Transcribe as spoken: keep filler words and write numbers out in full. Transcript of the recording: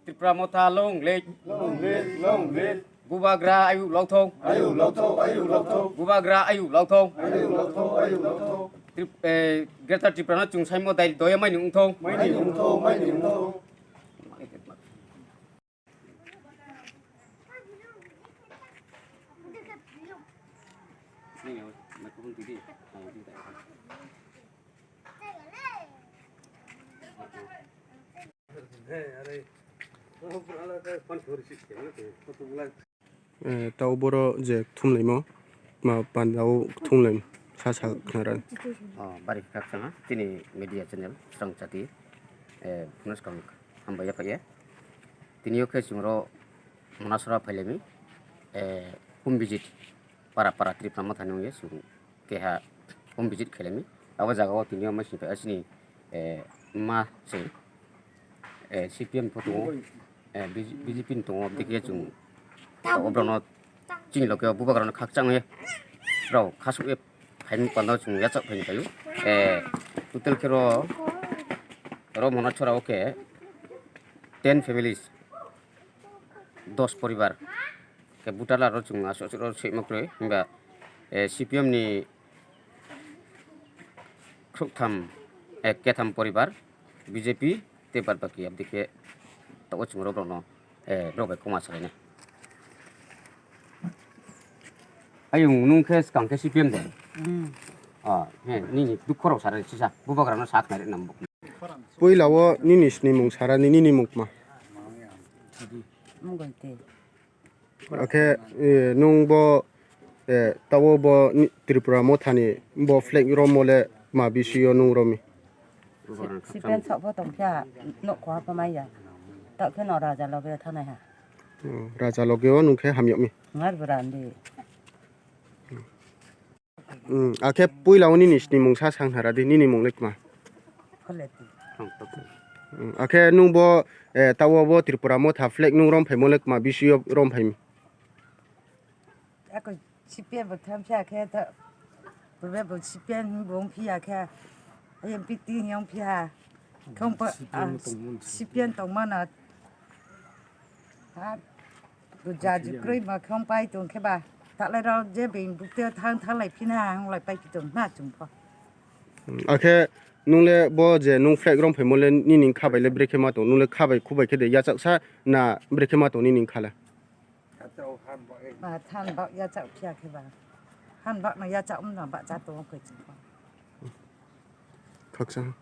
Tipra Motha long live. Long live, long live. Bubagra ayuk lokthong. Ayuk lokthong, ayuk lokthong. Bubagra ayuk lokthong. Ayuk lokthong, ayuk lokthong. Trip-, eh, Greater Tripura no chwng saimo dai doya maini wngthong. Maini wngthong, maini wngthong. Eh, tao boro je thumlaimo, ma pandao thumlaimo, sa sa khnara. Oh, bari khakchangma, tini media channel, Srang Chati, eh, phano swkang hambai ya phaiya. Tini o khe chwng ro Manasora phailemi, eh, home visit, para para Tripura Motha ni wngya chwng. Keha home visit khailami. Abo jagao tini o masing asini, eh, ma se, eh, C P M pho tongo, eh, B J P ni tongo, abdikhe chwng obrokno chini loke bubagrano khakchangwi rok khasukwi phaini panda chwng yachak phaini phaio. Eh, total khe ro, ro Manasora o khe ten families, dos poribar. Khe butala ro chwng aswk aswk ro swima kwrwi, hwnba, eh, C P M ni khuktham, eh, ketham poribar, B J P tei bad baki abdikhe tabuk chwng rok rokno, eh, rok bai koma salainai. Ayung nung khe swkang khe C P M de. Hmm. Ah, he, nini dukho rok sara sisa, bubagrano sa khnai rwna. Puila o nini snimung sarani, nini mung tma? Mungoi tei. Akhe, eh, nung bo, eh, tao bo ni Tripura Mothani bo flag romo le ma bisio nung romi? Si-, sipen sok pho tong phia, nok kho ha pha maya. Tao khe no raja loge thanai ha. Hmm, raja loge o nung khe hamyok mi. Ngar bwrandi. Hmm, akhe puila o nini snimung sa sang hara di, nini mung le kma? Pholeti. Hmm, akhe nung bo, eh, tao bo Tripura Motha flag nung rom phaimo le kma, bisio rom phaimi? Ako C P M bo tham phia khe ta, purbe bo C P M bo wng phia khe, M P T wng phia. Khong pa, C P M ah, tongmani. C P M tongmana. Ha, buja ji kroi ma khong pai tong khe ba. Talai rok je beng bukte thang thang lai phina hang lai pai pi tong na chung pho. Hmm, akhe nung le bo je nung flag rom phaimo le nini kha bai le brekhe ma tong, nung le kha bai khu bai khe de yachak sa na brekhe ma tong nini kha le? Ma than ba ya chak phia khe ba. Han ba ma ya chak um na ba cha to koi chi ba. Khaksa.